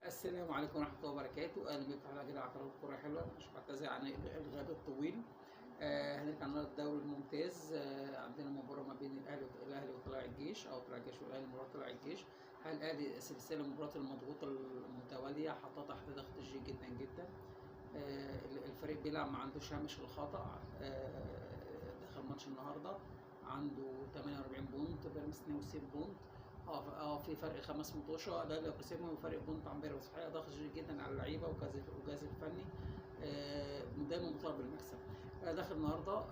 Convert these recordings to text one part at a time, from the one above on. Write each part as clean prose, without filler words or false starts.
السلام عليكم ورحمة الله وبركاته. أهلا بكم في حلقة جديدة على قناة كورة حلوة. مش بعتذر عن الغياب الطويل. هنرجع النهارده الدوري الممتاز. عندنا مباراة ما بين الأهلي وطلائع الجيش، أو طلائع الجيش والأهلي، مباراة طلائع الجيش. الأهلي سلسلة المباريات المضغوطة المتوالية حطها تحت ضغط شديد جدا جدا. الفريق بيلعب ما عندوش هامش الخطأ. دخل ماتش النهارده عنده 48 point، بيراميدز 62 point. في فرق 5 مطوشه، ده لو كسبهم فرق point عن بيراميدز. الحقيقة ضغط شديد جدا على اللعيبة والجهاز الفني، دايما مطالب بالمكسب. داخل النهارده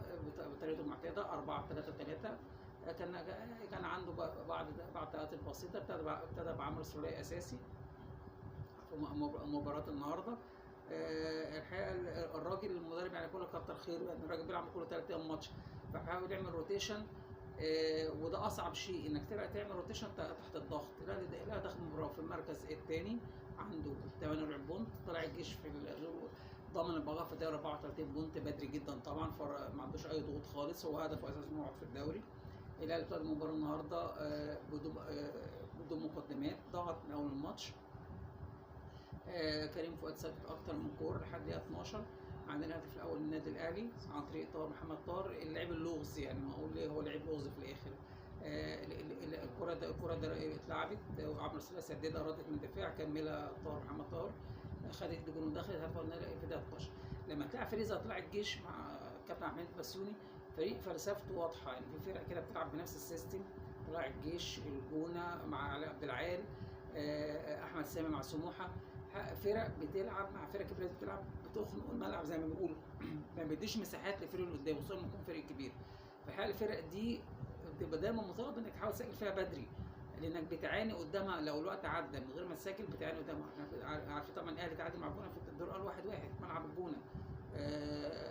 بطريقته المعتادة 4-3-3. كان عنده بعض التغييرات البسيطة. ابتدى بعمرو السولية اساسي في مباراة النهارده. الحقيقة الراجل المدرب يعني كله كتر خيره، يعني الراجل بيلعب كل 3 ايام ماتش، فحاول يعمل rotation. وده اصعب شيء انك تعمل rotation تحت الضغط. لا دخل مباراة في المركز الثاني عنده 48 point. طلع الجيش في ضمن البقاء في الدوري 34 point بدري جدا طبعا، فما عندوش اي ضغوط خالص، هو هدفه اساسا انه يقعد في الدوري. الاهلي ابتدى المباراة النهارده بدون مقدمات، ضغط من اول الماتش. كريم فؤاد سدد اكتر من كورة لحد دقيقة 12. عندنا الهدف الاول للنادي الاهلي عن طريق طاهر محمد طاهر، اللاعب اللغز، يعني ما اقول ليه هو لعيب لغز في الاخر. الكره ده اتلعبت وعمرو السولية سددها، ردت من الدفاع، كملها طاهر محمد طاهر، خدت الجون ودخلت. هدف النادي في دقيقة 12. لما تلعب فريق زي طلع الجيش مع كابتن عبد الحميد بسيوني، فريق فلسفته واضحة، يعني في فرق كده بتلعب بنفس ال system. طلع الجيش، الجونه مع علاء عبد العال، احمد سامي مع سموحه، فرق بتلعب مع فرق كبيرة، بتلعب بتخنق الملعب زي ما بيقولوا، ما بيديش مساحات للفريق اللي قدامه، خصوصا لما يكون فريق كبير. فالحقيقة الفرق دي بتبقى دايما مطالب انك تحاول تسجل فيها بدري، لانك بتعاني قدامها لو الوقت عدى من غير ما تسجل بتعاني قدامها. احنا عارفين طبعا الاهلي تعادل مع الجونه في الدور الاول 1-1 ملعب الجونه،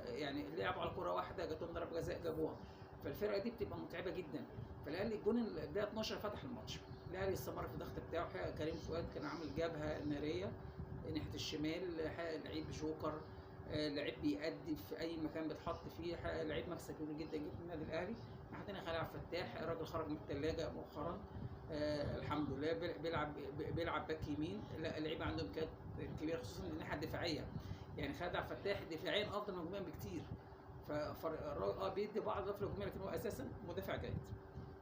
يعني لعبوا على كره واحدة جاتهم ضربه جزاء جابوها. فالفرقه دي بتبقى متعبة جدا. فالاهلي الجون الدقيقة 12 فتح الماتش. الاهلي استمر في الضغط بتاعه. كريم فؤاد كان عامل جبهة نارية ناحية الشمال، لعيب جوكر، لعيب بيأدي في اي مكان بيتحط فيه، لعيب مكسب كبير جدا جدا النادي الاهلي. ناحية ثانية خالد عبد الفتاح، الراجل خرج من الثلاجة مؤخرا، الحمد لله، بيلعب باك يمين. اللعيبة عندهم امكانيات كبيرة خصوصا الناحية الدفاعية، يعني خالد عبد الفتاح دفاعيا افضل من هجوميا بكتير. فالراجل بيدي بعض الاضافة الهجومية، لكن هو اساسا مدافع جيد.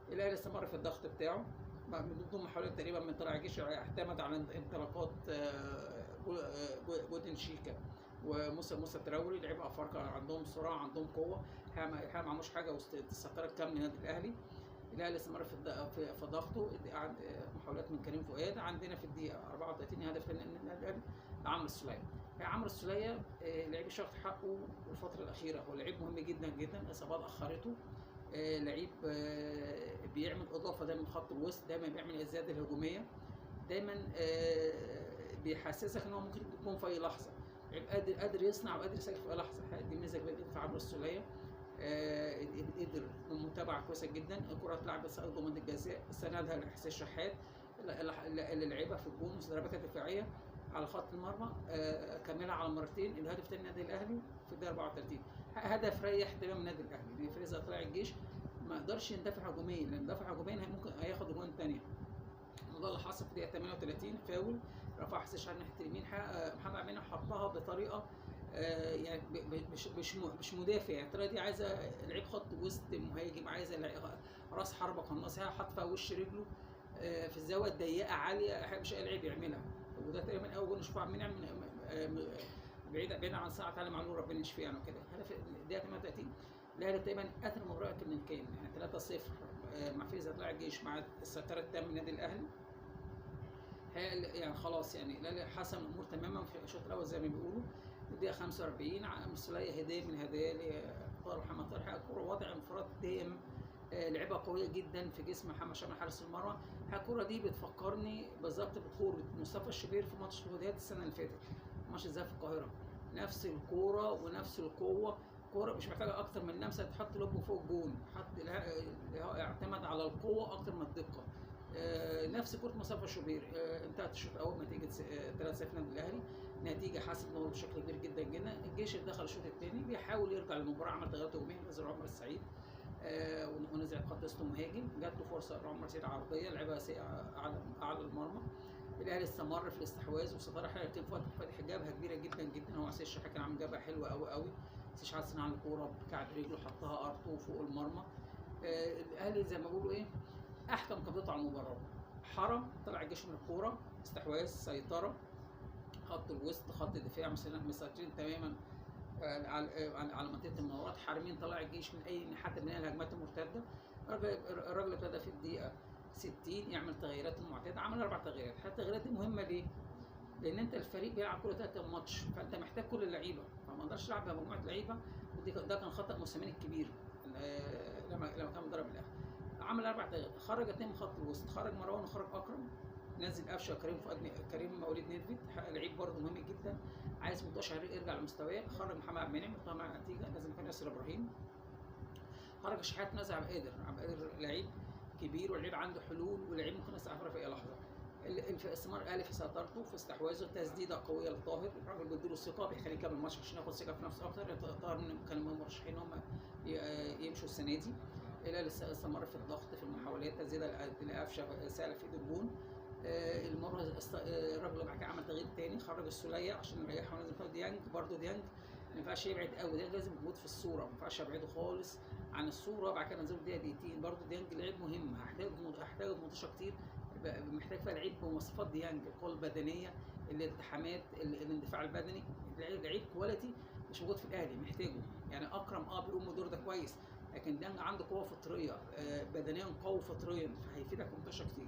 الاهلي استمر في الضغط بتاعه بدون محاولات تقريبا من طلائع الجيش، اعتمد على انطلاقات جودن شيكا وموسى تراوري، لعيبة افارقه عندهم سرعة عندهم قوة، الحقيقة ما عملوش حاجة وسط السيطرة الكاملة للنادي الاهلي. الاهلي استمر في ضغطه، محاولات من كريم فؤاد. عندنا في الدقيقة 34 هدف للنادي الاهلي عمرو السولية. عمرو السولية لعيب شاط حقه الفترة الاخيرة، هو لعيب مهم جدا جدا، اصابات اخرته، لعيب بيعمل اضافه دايما من خط الوسط، دايما بيعمل الزيادة الهجومية، دايما بيحسسك ان هو ممكن يكون في اي لحظة، لعيب قادر يصنع وقادر يسجل في اي لحظة. دي ميزة كبيرة جدا في عمرو السولية. قدر بمتابعة كويسة جدا، الكره اتلعبت جوه منطقة الجزاء، سندها لحسين شحات اللي لعبها في الجون، ضربات دفاعية على خط المرمى، كملها على مرتين. الهدف الثاني النادي الاهلي في الدقيقة 34، هدف ريح تمام النادي الاهلي، لان فريق زي طلائع الجيش ما قدرش يندفع هجوميا، لان دفع هجوميا ممكن هياخد جوان ثانية. وده اللي حصل في الدقيقة 38، فاول رفع حسين شحات ناحية اليمين، محمد عبد المنعم حطها بطريقة يعني مش مدافع، يعني الطريقة دي عايزه لعيب خط وسط مهاجم، عايزه راس حربه قناص، حط فيها وش رجله في الزاوية الضيقه عالية، مش اي لعيب يعملها. وده تقريبا اول جول نشوفه عبد المنعم بعيد عن ساعة علي معلول، ربنا يشفيه يعني وكده. هدف الدقيقة 38، الاهلي تقريبا قتل المباراة من كام، يعني 3-0 مع فريق طلائع الجيش مع السيطرة التامة للنادي الاهلي. يعني خلاص، يعني الاهلي حسم الامور تماما في الشوط الاول زي ما بيقولوا. الدقيقة 45 عمرو السولية هديه من هدايا لطاهر محمد طاهر، الكورة وضع انفراد تام، لعبه قوية جدا في جسم محمد شامل حارس المرمى. الكورة دي بتفكرني بالظبط بكوره مصطفى الشبير في ماتش الوداد السنة اللي فاتت، ماتش الذهاب في القاهرة، نفس الكورة ونفس القوة، كورة مش محتاجه اكتر من لمسه، تحط لوبه فوق الجون، حط اعتمد على القوة اكتر من الدقة. نفس كره مصطفى شوبير. انتهت الشوط الاول نتيجة 3-0 للنادي الاهلي، نتيجة حاسم الموضوع بشكل كبير جدا جدا. الجيش دخل الشوط الثاني بيحاول يرجع للمباراة، عمل تغييرات هجومية، نزل عمر السعيد ونزل خط وسط مهاجم، جات له فرصة عمر السعيد عرضية لعبها اعلى المرمى. الاهلي استمر في الاستحواذ وسيطرة حلوة. كان فاتح جبهة كبيرة جدا جدا، هو حسين الشحات كان عامل جبهة حلوة قوي قوي. حسين الشحات صنع الكورة بكعب رجله، حطها ارتو فوق المرمى. الاهلي زي ما بيقولوا ايه، احكم قبضته على المباراة، حرم طلع الجيش من الكورة، استحواذ، سيطرة، خط الوسط، خط الدفاع مسيطرين تماما على منطقة المناورات، حارمين طلع الجيش من اي حتى من الهجمات المرتدة. الراجل ابتدى في الدقيقة 60 يعمل تغييرات المعتادة، عمل 4 تغييرات. حتى التغييرات دي مهمة ليه؟ لان انت الفريق بيلعب كل 3 ماتش، فانت محتاج كل اللعيبة، فما اقدرش العب بمجموعه لعيبة، وده كان خطا موسيماني الكبير لما كان مدرب الاهلي. عمل 4 تغييرات، خرج 2 من خط الوسط، خرج مروان وخرج اكرم، نزل قفشه كريم فؤاد، كريم مواليد نيدفيد لعيب برده مهم جدا، عايز 18 يرجع لمستواه. خرج محمد عبد المنعم طبعا النتيجة، نزل مكان ياسر ابراهيم. خرج شحات، نزل عبد القادر. عبد القادر لعيب كبير ولعيب عنده حلول ولعيب ممكن يستعفر في اي لحظة. استمر الاهلي في سيطرته في استحواذه، تسديده قوية لطاهر، الراجل بيديله ثقة، بيخليه يكمل الماتش عشان ياخد ثقة في نفسه اكتر. طاهر كان من المرشحين ان هم يمشوا السنة دي. الاهلي استمر في الضغط في المحاولات، تسديده لقفشه سهلة في ايد الجون. المرة الراجل بعد كده عمل تغيير تاني، خرج السوليه عشان يريحه ونزل فيها ديانج. برده ديانج ما ينفعش يبعد قوي، ديانج لازم موجود في الصورة، ما ينفعش ابعده خالص عن الصورة. بعد كده نزل دقيقة دقيقتين، برده ديانج لعيب مهم، هحتاجه في ماتشات كتير، محتاج فيها لعيب بمواصفات ديانج، القوة البدنية، الالتحامات، الاندفاع البدني، لعيب quality مش موجود في الاهلي، محتاجه. يعني اكرم بيقوم بالدور ده كويس، لكن ديانج عنده قوة فطرية، بدنيا قوي فطريا، فهيفيدك في ماتشات كتير.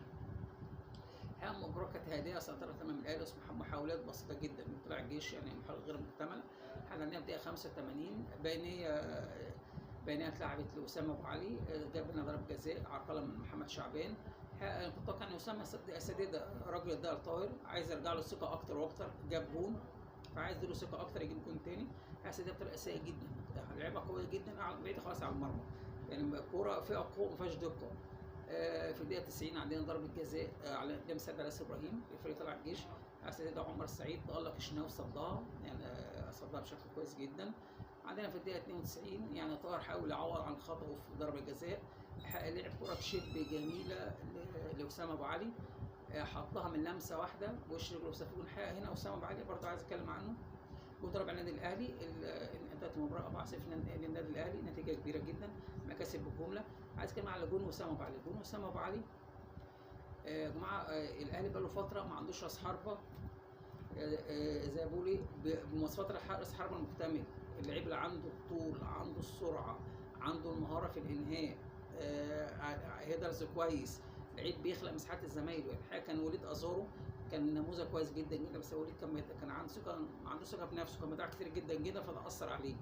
المباراة كانت هادئة، سيطرة تمام الأهلي، محاولات بسيطة جدا من طلع الجيش، يعني محاولات غير مكتملة. احنا عندنا في دقيقة 85 بينية اتلعبت لأسامة أبو علي، جاب لنا ضربة جزاء عرقلة من محمد شعبان. كنت أتوقع إن أسامة سديدة راجل اداها لطاهر، عايز يرجع له الثقة أكتر وأكتر، جاب جون، فعايز يديله ثقة أكتر يجيب جون تاني. سديدة بطريقة سيئة جدا، لعبة قوية جدا، بعيدة خالص على المرمى، يعني الكورة فيها قوة ما فيهاش دقة. في الدقيقة 90 عندنا ضربة جزاء على قدام سيد ياسر ابراهيم، الفريق طلع الجيش. سيد عمر السعيد تألق الشناوي صدها، يعني صدها بشكل كويس جدا. عندنا في الدقيقة 92 يعني طاهر حاول يعوض عن خطأه في ضربة الجزاء، لعب كرة chip جميلة لأسامة أبو علي، حطها من لمسة واحدة بوش رجله وسافون. الحقيقة هنا أسامة أبو علي برضه عايز أتكلم عنه، وضرب على النادي الأهلي، انتهت المباراة 4-0 للنادي الأهلي، نتيجة كبيرة جدا، مكاسب بالجملة. عايز اتكلم على جون وسام ابو علي. جون وسام ابو علي يا جماعة، الاهلي بقاله فترة ما عندوش راس حربه، زي ما بيقولوا بمواصفات راس حربه المكتمل، اللعيب اللي عنده الطول، عنده السرعة، عنده المهارة في الانهاء، headers كويس، لعيب بيخلق مساحات لزمايله. الحقيقة كان وليد ازارو كان نموذج كويس جدا جدا، بس وليد كان عنده ثقة في نفسه، كان بيضيع كتير جدا جدا، فده اثر عليه.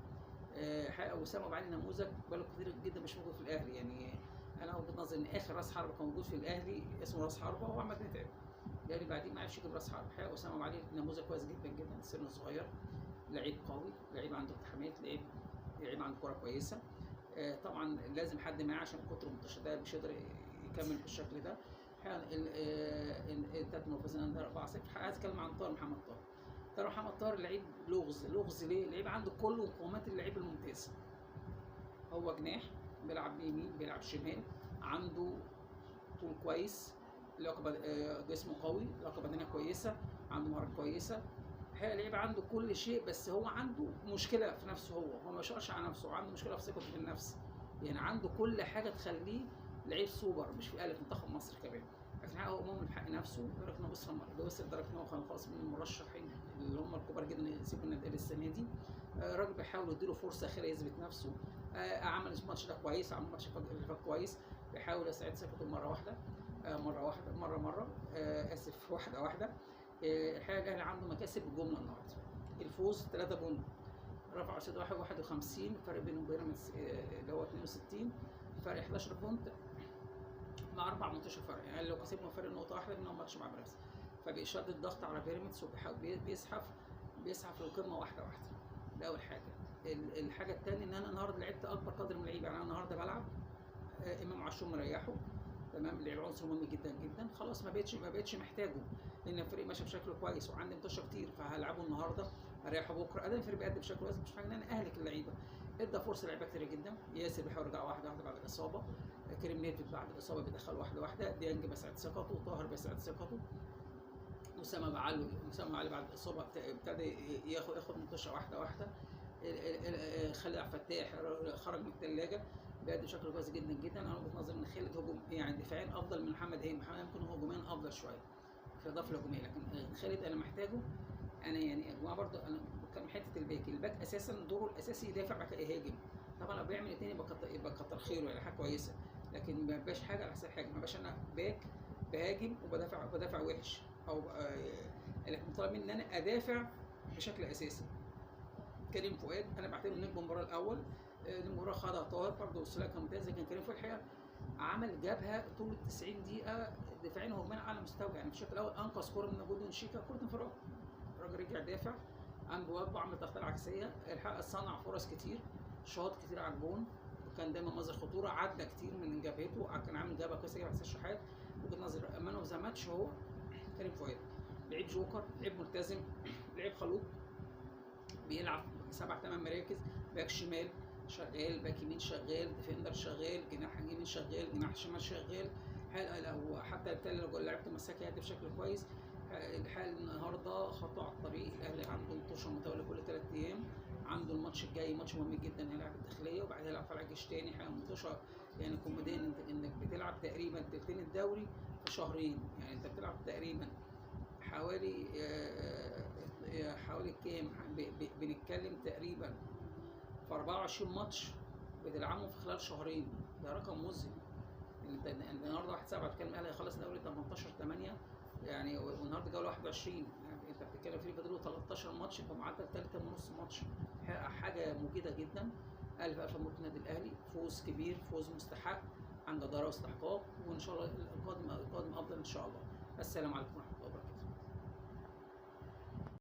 حقيقة وسام ابو علي نموذج بقاله كتير جدا مش موجود في الاهلي. يعني انا وجهه نظري ان اخر راس حربه كان موجود في الاهلي اسمه راس حربه، هو عماد متعب، الاهلي بعديه ما عرفش يجيب راس حربه. الحقيقة وسام ابو علي نموذج كويس جدا جدا، سنة صغير، لعيب قوي، لعيب عنده التحامات، لعيب عنده كورة كويسة. طبعا لازم حد معاه عشان كتر الماتشات ده مش يقدر يكمل بالشكل ده. الحقيقة انتهت المفازين 4-0. عايز اتكلم عن طاهر محمد طاهر. طاهر محمد طاهر لعيب لغز ليه؟ لعيب عنده كل مقومات اللعيب الممتاز. هو جناح، بيلعب بيمين، بيلعب شمال، عنده طول كويس، لياقه جسمه قوي، لياقه بدنية كويسة، عنده مهارات كويسة. الحقيقة لعيب عنده كل شيء، بس هو عنده مشكلة في نفسه، هو ما بيشقش على نفسه، عنده مشكلة في ثقته في النفس. يعني عنده كل حاجة تخليه لعيب سوبر، مش في الاهلي، في منتخب مصر كمان. لكن هو مؤمن بحق نفسه، لدرجة انه وصل لدرجة ان هو كان خلاص من المرشحين اللي هم الكبار جدا يسيبوا النادي الاهلي السنة دي. الراجل بيحاول يديله فرصة اخيرة يثبت نفسه. عمل الماتش ده كويس، عمل الماتش اللي فات كويس، بيحاول يستعيد ثقته مرة واحدة، مرة واحدة مرة مرة اسف واحدة واحدة. الحقيقة الاهلي عنده مكاسب بالجملة النهارده، الفوز 3 point، رفع رصيد 51، فرق بينه وبيراميدز اللي هو 62، فرق 11 point مع 4 ماتشات فرق. يعني لو كسبنا فرق نقطة واحدة منهم ماتش مع بيراميدز، فبيشدد الضغط على بيراميدز وبيزحف للقمه واحدة واحدة. ده اول حاجة. الحاجة الثانية ان انا النهارده لعبت اكبر قدر من اللعيبة، يعني انا النهارده بلعب امام عاشور مريحه تمام، لعيب عنصر مهم جدا جدا، خلاص ما بقتش محتاجه لان الفريق ماشي بشكل كويس وعندي ماتشات كتير، فهلعبه النهارده اريحة بكره، ادام الفريق بيقدم بشكل كويس، مش محتاج ان انا اهلك اللعيبة. ادى فرصة لعيبة كتير جدا، ياسر بيحاول يرجع واحدة واحدة بعد الاصابة، كريم نيدفيد بعد الاصابة بيدخل واحدة واحدة، ديانج بيسعد ثقته، طاهر بيسعد ثقته. اسامة بعلو، اسامة بعلو بعد الاصابة ابتدى ياخد منتشرة واحدة واحدة. خالد عبد الفتاح خرج من الثلاجة بيأدي بشكل كويس جدا جدا. انا وجهه نظري ان خالد هجوم يعني دفاعيا افضل من محمد هاني، محمد هاني ممكن هجوميا افضل شوية في الاضافة الهجومية، لكن خالد انا محتاجه. انا يعني يا جماعة برضه انا بتكلم حتة ال back، ال back اساسا دوره الاساسي يدافع بعد كده يهاجم، طبعا لو بيعمل الاثنين يبقى كتر خيره يعني حاجة كويسة، لكن ما يبقاش حاجة على حساب حاجة، ما يبقاش انا back بهاجم وبدافع وحش، او لكن مطالب مني ان انا ادافع بشكل اساسي. كريم فؤاد انا بعتبره نجم المباراة الاول، المباراة خدها طاهر برضه وصلها كان ممتاز، لكن كريم فؤاد الحقيقة عمل جبهة طول 90 دقيقة دفاعيا وهجوميا على مستوى، يعني في الشوط الاول انقذ كورة من جودون شيكا، كره انفراد، الراجل رجع دافع قام بواجبه، عمل تغطيه عكسية، الحقيقة صنع فرص كتير، شاط كتير على الجون، وكان دايما مصدر خطورة، عدى كتير من جبهته، كان عامل جبهة كويسة جدا حسين شحات. وجهه نظر man of the match هو كريم فؤاد، لعيب جوكر، لعيب ملتزم، لعيب خلوق، بيلعب 7 8 مراكز، back شمال شغال، back يمين شغال، defender شغال، جناح يمين شغال، جناح شمال شغال. لو حتى بالتالي لو لعبت مساك هيأدي بشكل كويس. الحال النهارده خطوة على الطريق، الاهلي عنده 12 متولي كل 3 ايام، عنده الماتش الجاي ماتش مهم جدا، هيلعب الداخلية وبعدها هيلعب فرع الجيش تاني. حاجة ماتش يعني كوميديا انك بتلعب تقريبا تلتين الدوري في شهرين، يعني انت بتلعب تقريبا حوالي كام، بنتكلم تقريبا في 24 ماتش بتلعبهم في خلال شهرين، ده رقم مذهل. انت النهارده 1/7 بتتكلم الاهلي هيخلص دوري 18/8 يعني، والنهارده جولة 21، يعني انت بتتكلم في فاضل له 13 ماتش بمعدل 3.5 ماتش، حاجة مجيده جدا. الف الف مبروك النادي الاهلي، فوز كبير، فوز مستحق عن جداره واستحقاق، وان شاء الله القادم افضل ان شاء الله. السلام عليكم ورحمة الله.